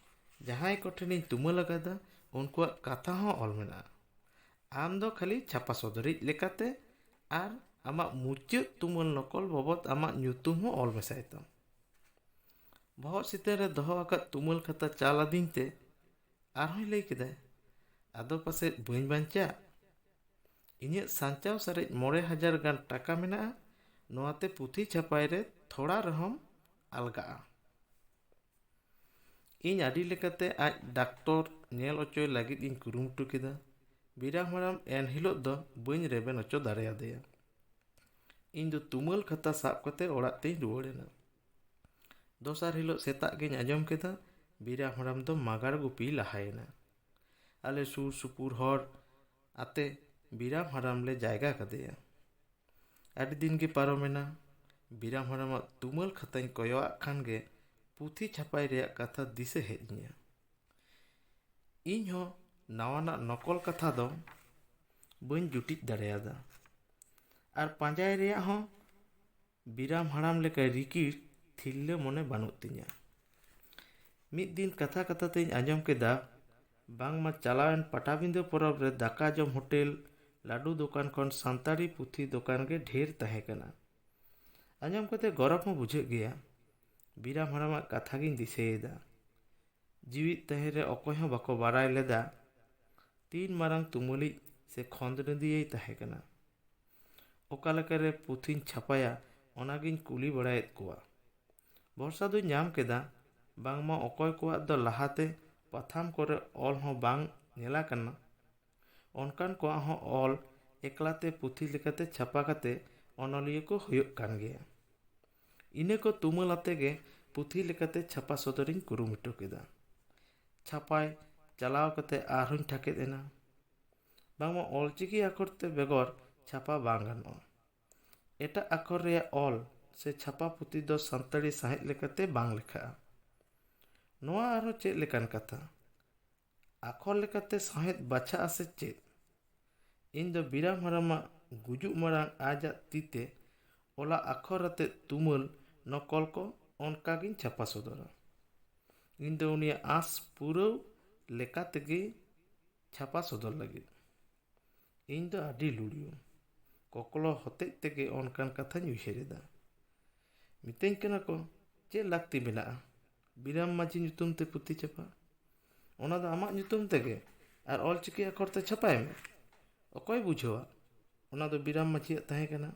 ᱡᱟᱦᱟᱸᱭ ᱠᱚᱴᱷᱮᱱᱤᱧ ᱛᱩᱢᱟᱹᱞ ᱟᱠᱟᱫᱟ, ᱩᱱᱠᱩᱣᱟᱜ ᱠᱟᱛᱷᱟ ᱦᱚᱸ ᱚᱞ ᱢᱮᱱᱟᱜᱼᱟ᱾ ᱟᱢ ᱫᱚ ᱠᱷᱟᱹᱞᱤ ᱪᱷᱟᱯᱟ ᱥᱚᱫᱚᱨᱤᱡ ᱞᱮᱠᱟᱛᱮ ᱟᱨ ᱟᱢᱟᱜ ᱢᱩᱪᱟᱹᱫ ᱛᱩᱢᱟᱹᱞ ᱱᱚᱠᱚᱞ ᱵᱟᱵᱚᱫ ᱟᱢᱟᱜ ᱧᱩᱛᱩᱢ ᱦᱚᱸ ᱚᱞ ᱢᱮᱥᱟᱭ ᱛᱟᱢ᱾ ᱵᱚᱦᱚᱜ ᱥᱤᱛᱟᱹᱨ ᱨᱮ ᱫᱚᱦᱚ ᱟᱠᱟᱫ ᱛᱩᱢᱟᱹᱞ ᱠᱷᱟᱛᱟ ᱪᱟᱞ ᱟᱹᱫᱤᱧ ᱛᱮ ᱟᱨᱦᱚᱸᱭ ᱞᱟᱹᱭ ᱠᱮᱫᱟᱭ, ᱟᱫᱚ ᱯᱟᱥᱮᱡ ᱵᱟᱹᱧ ᱵᱟᱧᱪᱟᱜ? ᱤᱧᱟᱹᱜ ᱥᱟᱧᱪᱟᱣ ᱥᱟᱨᱮᱡ ᱢᱚᱬᱮ ᱦᱟᱡᱟᱨ ᱜᱟᱱ ᱴᱟᱠᱟ ᱢᱮᱱᱟᱜᱼᱟ, ᱱᱚᱣᱟᱛᱮ ᱯᱩᱛᱷᱤ ᱪᱷᱟᱯᱟᱭ ᱨᱮ ᱛᱷᱚᱲᱟ ᱨᱮᱦᱚᱸᱢ ᱟᱞᱜᱟᱜᱼᱟ᱾ ᱤᱧ ᱟᱹᱰᱤ ᱞᱮᱠᱟᱛᱮ ᱟᱡ ᱰᱟᱠᱛᱚᱨ ᱧᱮᱞ ᱚᱪᱚᱭ ᱞᱟᱹᱜᱤᱫ ᱤᱧ ᱠᱩᱨᱩᱢᱩᱴᱩ ᱠᱮᱫᱟ᱾ ᱵᱤᱨᱟᱢ ᱦᱟᱲᱟᱢ ᱮᱱ ᱦᱤᱞᱳᱜ ᱫᱚ ᱵᱟᱹᱧ ᱨᱮᱵᱮᱱ ᱚᱪᱚ ᱫᱟᱲᱮᱭᱟᱫᱮᱭᱟ᱾ ᱤᱧ ᱫᱚ ᱛᱩᱢᱟᱹᱞ ᱠᱷᱟᱛᱟ ᱥᱟᱵ ᱠᱟᱛᱮ ᱚᱲᱟᱜ ᱛᱮᱧ ᱨᱩᱣᱟᱹᱲ ᱮᱱᱟ᱾ ᱫᱚᱥᱟᱨ ᱦᱤᱞᱳᱜ ᱥᱮᱛᱟᱜ ᱜᱤᱧ ᱟᱸᱡᱚᱢ ᱠᱮᱫᱟ, ᱵᱤᱨᱟᱢ ᱦᱟᱲᱟᱢ ᱫᱚ ᱢᱟᱜᱟᱲ ᱜᱩᱯᱤᱭ ᱞᱟᱦᱟᱭᱮᱱᱟ᱾ ᱟᱞᱮ ᱥᱩᱨ ᱥᱩᱯᱩᱨ ᱦᱚᱲ ᱟᱛᱮ ᱵᱤᱨᱟᱢ ᱦᱟᱲᱟᱢ ᱞᱮ ᱡᱟᱭᱜᱟ ᱠᱟᱫᱮᱭᱟ᱾ ᱟᱹᱰᱤ ᱫᱤᱱ ᱜᱮ ᱯᱟᱨᱚᱢᱮᱱᱟ᱾ ᱵᱤᱨᱟᱢ ᱦᱟᱲᱟᱢᱟᱜ ᱛᱩᱢᱟᱹᱞ ᱠᱷᱟᱛᱟᱧ ᱠᱚᱭᱚᱜ ᱟᱜ ᱠᱷᱟᱱ ᱜᱮ ᱯᱩᱛᱷᱤ ᱪᱷᱟᱯᱟᱭ ᱨᱮᱭᱟᱜ ᱠᱟᱛᱷᱟ ᱫᱤᱥᱟᱹ ᱦᱮᱡ ᱤᱧᱟᱹ᱾ ᱤᱧ ᱦᱚᱸ ᱱᱟᱣᱟᱱᱟᱜ ᱱᱚᱠᱚᱞ ᱠᱟᱛᱷᱟ ᱫᱚ ᱵᱟᱹᱧ ᱡᱩᱴᱤᱡ ᱫᱟᱲᱮᱭᱟᱫᱟ᱾ ᱟᱨ ᱯᱟᱸᱡᱟᱭ ᱨᱮᱭᱟᱜ ᱦᱚᱸ ᱵᱤᱨᱟᱢ ᱦᱟᱲᱟᱢ ᱞᱮᱠᱟ ᱨᱤᱠᱤᱲ ᱛᱷᱤᱨᱞᱟᱹ ᱢᱚᱱᱮ ᱵᱟᱹᱱᱩᱜ ᱛᱤᱧᱟᱹ᱾ ᱢᱤᱫ ᱫᱤᱱ ᱠᱟᱛᱷᱟ ᱠᱟᱛᱷᱟ ᱛᱮᱧ ᱟᱸᱡᱚᱢ ᱠᱮᱫᱟ, ᱵᱟᱝᱢᱟ ᱪᱟᱞᱟᱣᱮᱱ ᱯᱟᱴᱟᱵᱤᱸᱫᱟᱹ ᱯᱚᱨᱚᱵᱽ ᱨᱮ ᱫᱟᱠᱟ ᱡᱚᱢ ᱦᱳᱴᱮᱞ, ᱞᱟᱹᱰᱩ ᱫᱚᱠᱟᱱ ᱠᱷᱚᱱ ᱥᱟᱱᱛᱟᱲᱤ ᱯᱩᱛᱷᱤ ᱫᱚᱠᱟᱱ ᱜᱮ ᱰᱷᱮᱨ ᱛᱟᱦᱮᱸ ᱠᱟᱱᱟ᱾ ᱟᱸᱡᱚᱢ ᱠᱟᱛᱮ ᱜᱚᱨᱚᱵᱽ ᱦᱚᱸ ᱵᱩᱡᱷᱟᱹᱜ ᱜᱮᱭᱟ᱾ ᱵᱤᱨᱟᱢ ᱦᱟᱲᱟᱢᱟᱜ ᱠᱟᱛᱷᱟ ᱜᱤᱧ ᱫᱤᱥᱟᱹᱭᱮᱫᱟ᱾ ᱡᱤᱣᱤᱫ ᱛᱟᱦᱮᱸ ᱨᱮ ᱚᱠᱚᱭ ᱦᱚᱸ ᱵᱟᱠᱚ ᱵᱟᱲᱟᱭ ᱞᱮᱫᱟ ᱛᱤᱱ ᱢᱟᱨᱟᱝ ᱛᱩᱢᱟᱹᱞᱤᱡ ᱥᱮ ᱠᱷᱚᱸᱫᱽᱨᱚᱸᱫᱤᱭᱟᱹᱭ ᱛᱟᱦᱮᱸ ᱠᱟᱱᱟ᱾ ᱚᱠᱟ ᱞᱮᱠᱟᱨᱮ ᱯᱩᱛᱷᱤᱧ ᱪᱷᱟᱯᱟᱭᱟ, ᱚᱱᱟᱜᱤᱧ ᱠᱩᱞᱤ ᱵᱟᱲᱟᱭᱮᱫ ᱠᱚᱣᱟ᱾ ᱵᱷᱚᱨᱥᱟ ᱫᱚᱧ ᱧᱟᱢ ᱠᱮᱫᱟ, ᱵᱟᱝᱢᱟ ᱚᱠᱚᱭ ᱠᱚᱣᱟᱜ ᱫᱚ ᱞᱟᱦᱟᱛᱮ ᱯᱟᱛᱷᱟᱢ ᱠᱚᱨᱮ ᱚᱞ ᱦᱚᱸ ᱵᱟᱝ ᱧᱮᱞ ᱟᱠᱟᱱᱟ, ᱚᱱᱠᱟᱱ ᱠᱚᱣᱟᱜ ᱦᱚᱸ ᱚᱞ ᱮᱠᱞᱟᱛᱮ ᱯᱩᱛᱷᱤ ᱞᱮᱠᱟᱛᱮ ᱪᱷᱟᱯᱟ ᱠᱟᱛᱮ ᱚᱱᱚᱞᱤᱭᱟᱹ ᱠᱚ ᱦᱩᱭᱩᱜ ᱠᱟᱱ ᱜᱮᱭᱟ᱾ ᱤᱱᱟᱹ ᱠᱚ ᱛᱩᱢᱟᱹᱞ ᱟᱛᱮ ᱜᱮ ᱯᱩᱛᱷᱤ ᱞᱮᱠᱟᱛᱮ ᱪᱷᱟᱯᱟ ᱥᱚᱫᱚᱨᱤᱧ ᱠᱩᱨᱩᱢᱩᱴᱩ ᱠᱮᱫᱟ᱾ ᱪᱷᱟᱯᱟᱭ ᱪᱟᱞᱟᱣ ᱠᱟᱛᱮ ᱟᱨᱦᱚᱸᱧ ᱴᱷᱟᱠᱮᱫ ᱮᱱᱟ᱾ ᱵᱟᱝᱢᱟ ᱚᱞᱪᱤᱠᱤ ᱟᱠᱷᱚᱨ ᱛᱮ ᱵᱮᱜᱚᱨ ᱪᱷᱟᱯᱟ ᱵᱟᱝ ᱜᱟᱱᱚᱜᱼᱟ᱾ ᱮᱴᱟᱜ ᱟᱠᱷᱚᱨ ᱨᱮᱭᱟᱜ ᱚᱞ ᱥᱮ ᱪᱷᱟᱯᱟ ᱯᱩᱛᱷᱤ ᱫᱚ ᱥᱟᱱᱛᱟᱲᱤ ᱥᱟᱶᱦᱮᱫ ᱞᱮᱠᱟᱛᱮ ᱵᱟᱝ ᱞᱮᱠᱷᱟᱜᱼᱟ᱾ ᱱᱚᱣᱟ ᱟᱨᱦᱚᱸ ᱪᱮᱫ ᱞᱮᱠᱟᱱ ᱠᱟᱛᱷᱟ? ᱟᱠᱷᱚᱨ ᱞᱮᱠᱟᱛᱮ ᱥᱟᱶᱦᱮᱫ ᱵᱟᱪᱷᱟᱜᱼᱟ ᱥᱮ ᱪᱮᱫ? ᱤᱧ ᱫᱚ ᱵᱤᱨᱟᱢ ᱦᱟᱲᱟᱢᱟᱜ ᱜᱩᱡᱩᱜ ᱢᱟᱲᱟᱝ ᱟᱡᱟᱜ ᱛᱤᱛᱮ ᱚᱞᱟᱜ ᱟᱠᱷᱚᱨ ᱟᱛᱮ ᱛᱩᱢᱟᱹᱞ ᱱᱚᱠᱚᱞ ᱠᱚ ᱚᱱᱠᱟᱜᱤᱧ ᱪᱷᱟᱯᱟ ᱥᱚᱫᱚᱨᱟ᱾ ᱤᱧ ᱫᱚ ᱩᱱᱤᱭᱟᱜ ᱟᱸᱥ ᱯᱩᱨᱟᱹᱣ ᱞᱮᱠᱟ ᱛᱮᱜᱮ ᱪᱷᱟᱯᱟ ᱥᱚᱫᱚᱨ ᱞᱟᱹᱜᱤᱫ᱾ ᱤᱧ ᱫᱚ ᱟᱹᱰᱤ ᱞᱩᱲᱤᱭᱟᱹ ᱠᱚᱠᱞᱚ ᱦᱚᱛᱮᱡ ᱛᱮᱜᱮ ᱚᱱᱠᱟᱱ ᱠᱟᱛᱷᱟᱧ ᱩᱭᱦᱟᱹᱨ ᱮᱫᱟ᱾ ᱢᱤᱛᱟᱹᱧ ᱠᱟᱱᱟ ᱠᱚ, "ᱪᱮᱫ ᱞᱟᱹᱠᱛᱤ ᱢᱮᱱᱟᱜᱼᱟ ᱵᱤᱨᱟᱢ ᱢᱟᱹᱡᱷᱤ ᱧᱩᱛᱩᱢ ᱛᱮ ᱯᱩᱛᱷᱤ ᱪᱷᱟᱯᱟ? ᱚᱱᱟ ᱫᱚ ᱟᱢᱟᱜ ᱧᱩᱛᱩᱢ ᱛᱮᱜᱮ ᱟᱨ ᱚᱞᱪᱤᱠᱤ ᱟᱠᱷᱚᱨ ᱛᱮ ᱪᱷᱟᱯᱟᱭ ᱢᱮ᱾ ᱚᱠᱚᱭ ᱵᱩᱡᱷᱟᱹᱣᱟ ᱚᱱᱟ ᱫᱚ ᱵᱤᱨᱟᱢ ᱢᱟᱹᱡᱷᱤᱭᱟᱜ ᱛᱟᱦᱮᱸ ᱠᱟᱱᱟ?"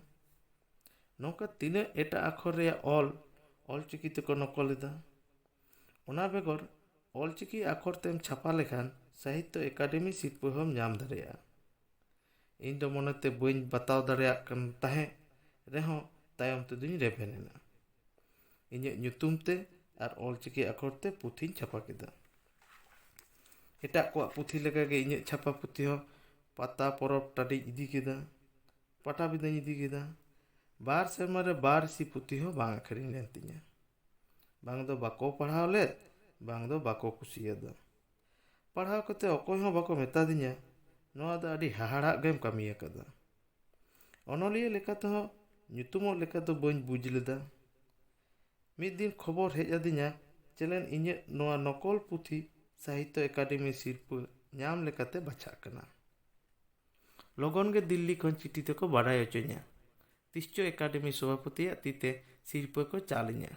ᱱᱚᱝᱠᱟ ᱛᱤᱱᱟᱹᱜ ᱮᱴᱟᱜ ᱟᱠᱷᱚᱨ ᱨᱮᱭᱟᱜ ᱚᱞ ᱚᱞᱪᱤᱠᱤ ᱛᱮᱠᱚ ᱱᱚᱠᱚᱞ ᱮᱫᱟ᱾ ᱚᱱᱟ ᱵᱮᱜᱚᱨ ᱚᱞᱪᱤᱠᱤ ᱟᱠᱷᱚᱨ ᱛᱮᱢ ᱪᱷᱟᱯᱟ ᱞᱮᱠᱷᱟᱱ ᱥᱟᱦᱤᱛᱛᱚ ᱮᱠᱟᱰᱮᱢᱤ ᱥᱤᱨᱯᱟᱹ ᱦᱚᱸᱢ ᱧᱟᱢ ᱫᱟᱲᱮᱭᱟᱜᱼᱟ᱾ ᱤᱧ ᱫᱚ ᱢᱚᱱᱮᱛᱮ ᱵᱟᱹᱧ ᱵᱟᱛᱟᱣ ᱫᱟᱲᱮᱭᱟᱜ ᱠᱟᱱ ᱛᱟᱦᱮᱸ ᱨᱮᱦᱚᱸ ᱛᱟᱭᱚᱢ ᱛᱮᱫᱚᱧ ᱨᱮᱵᱮᱱ ᱮᱱᱟ᱾ ᱤᱧᱟᱹᱜ ᱧᱩᱛᱩᱢ ᱛᱮ ᱟᱨ ᱚᱞᱪᱤᱠᱤ ᱟᱠᱷᱚᱨ ᱛᱮ ᱯᱩᱛᱷᱤᱧ ᱪᱷᱟᱯᱟ ᱠᱮᱫᱟ᱾ ᱮᱴᱟᱜ ᱠᱚᱣᱟᱜ ᱯᱩᱛᱷᱤ ᱞᱮᱠᱟᱜᱮ ᱤᱧᱟᱹᱜ ᱪᱷᱟᱯᱟ ᱯᱩᱛᱷᱤ ᱦᱚᱸ ᱯᱟᱛᱟ ᱯᱚᱨᱚᱵᱽ ᱴᱟᱺᱰᱤᱧ ᱤᱫᱤ ᱠᱮᱫᱟ, ᱯᱟᱴᱟᱵᱤᱸᱫᱷᱟᱹᱧ ᱤᱫᱤ ᱠᱮᱫᱟ᱾ ᱵᱟᱨ ᱥᱮᱨᱢᱟ ᱨᱮ ᱵᱟᱨ ᱤᱥᱤ ᱯᱩᱛᱷᱤ ᱦᱚᱸ ᱵᱟᱝ ᱟᱹᱠᱷᱨᱤᱧ ᱞᱮᱱ ᱛᱤᱧᱟᱹ᱾ ᱵᱟᱝ ᱫᱚ ᱵᱟᱠᱚ ᱯᱟᱲᱦᱟᱣ ᱞᱮᱫ, ᱵᱟᱝ ᱫᱚ ᱵᱟᱠᱚ ᱠᱩᱥᱤᱭᱟᱫᱟ᱾ ᱯᱟᱲᱦᱟᱣ ᱠᱟᱛᱮ ᱚᱠᱚᱭ ᱦᱚᱸ ᱵᱟᱠᱚ ᱢᱮᱛᱟᱫᱤᱧᱟ, "ᱱᱚᱣᱟ ᱫᱚ ᱟᱹᱰᱤ ᱦᱟᱦᱟᱲᱟᱜ ᱜᱮᱢ ᱠᱟᱹᱢᱤ ᱟᱠᱟᱫᱟ᱾" ᱚᱱᱚᱞᱤᱭᱟᱹ ᱞᱮᱠᱟ ᱛᱮᱦᱚᱸ ᱧᱩᱛᱩᱢᱚᱜ ᱞᱮᱠᱟ ᱫᱚ ᱵᱟᱹᱧ ᱵᱩᱡᱽ ᱞᱮᱫᱟ᱾ ᱢᱤᱫ ᱫᱤᱱ ᱠᱷᱚᱵᱚᱨ ᱦᱮᱡ ᱟᱹᱫᱤᱧᱟ, ᱪᱮᱞᱮᱱ ᱤᱧᱟᱹᱜ ᱱᱚᱣᱟ ᱱᱚᱠᱚᱞ ᱯᱩᱛᱷᱤ ᱥᱟᱦᱤᱛᱛᱚ ᱮᱠᱟᱰᱮᱢᱤ ᱥᱤᱨᱯᱟᱹ ᱧᱟᱢ ᱞᱮᱠᱟᱛᱮ ᱵᱟᱪᱷᱟᱜ ᱠᱟᱱᱟ᱾ ᱞᱚᱜᱚᱱ ᱜᱮ ᱫᱤᱞᱞᱤ ᱠᱷᱚᱱ ᱪᱤᱴᱷᱤ ᱛᱮᱠᱚ ᱵᱟᱰᱟᱭ ᱦᱚᱪᱚᱧᱟ᱾ ᱛᱤᱥ ᱪᱚ ᱮᱠᱟᱰᱮᱢᱤ ᱥᱚᱵᱷᱟᱯᱚᱛᱤᱭᱟᱜ ᱛᱤ ᱛᱮ ᱥᱤᱨᱯᱟᱹ ᱠᱚ ᱪᱟᱞ ᱤᱧᱟ᱾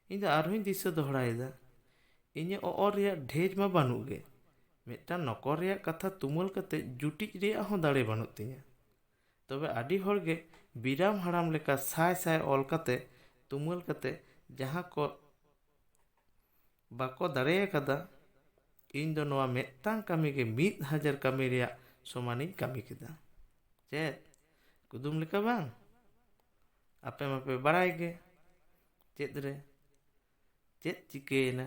ᱤᱧ ᱫᱚ ᱟᱨᱦᱚᱸᱧ ᱫᱤᱥᱟᱹ ᱫᱚᱦᱲᱟᱭᱮᱫᱟ, ᱤᱧᱟᱹᱜ ᱚᱚᱨ ᱨᱮᱭᱟᱜ ᱰᱷᱮᱡ ᱢᱟ ᱵᱟᱹᱱᱩᱜ ᱜᱮ, ᱢᱤᱫᱴᱟᱝ ᱱᱚᱠᱚᱨ ᱨᱮᱭᱟᱜ ᱠᱟᱛᱷᱟ ᱛᱩᱢᱟᱹᱞ ᱠᱟᱛᱮ ᱡᱩᱴᱤᱡ ᱨᱮᱭᱟᱜ ᱦᱚᱸ ᱫᱟᱲᱮ ᱵᱟᱹᱱᱩᱜ ᱛᱤᱧᱟᱹ᱾ ᱛᱚᱵᱮ ᱟᱹᱰᱤ ᱦᱚᱲ ᱜᱮ ᱵᱤᱨᱟᱢ ᱦᱟᱲᱟᱢ ᱞᱮᱠᱟ ᱥᱟᱭ ᱥᱟᱭ ᱚᱞ ᱠᱟᱛᱮ, ᱛᱩᱢᱟᱹᱞ ᱠᱟᱛᱮ, ᱡᱟᱦᱟᱸ ᱠᱚ ᱵᱟᱠᱚ ᱫᱟᱲᱮ ᱟᱠᱟᱫᱟ, ᱤᱧ ᱫᱚ ᱱᱚᱣᱟ ᱢᱤᱫᱴᱟᱝ ᱠᱟᱹᱢᱤ ᱜᱮ ᱢᱤᱫ ᱦᱟᱡᱟᱨ ᱠᱟᱹᱢᱤ ᱨᱮᱭᱟᱜ ᱥᱚᱢᱟᱱᱤᱧ ᱠᱟᱹᱢᱤ ᱠᱮᱫᱟ᱾ ᱪᱮᱫ? ᱠᱩᱫᱩᱢ ᱞᱮᱠᱟ ᱵᱟᱝ? ᱟᱯᱮ ᱢᱟᱯᱮ ᱵᱟᱲᱟᱭ ᱜᱮ᱾ ᱪᱮᱫ ᱨᱮ? ᱪᱮᱫ ᱪᱤᱠᱟᱹᱭᱮᱱᱟ?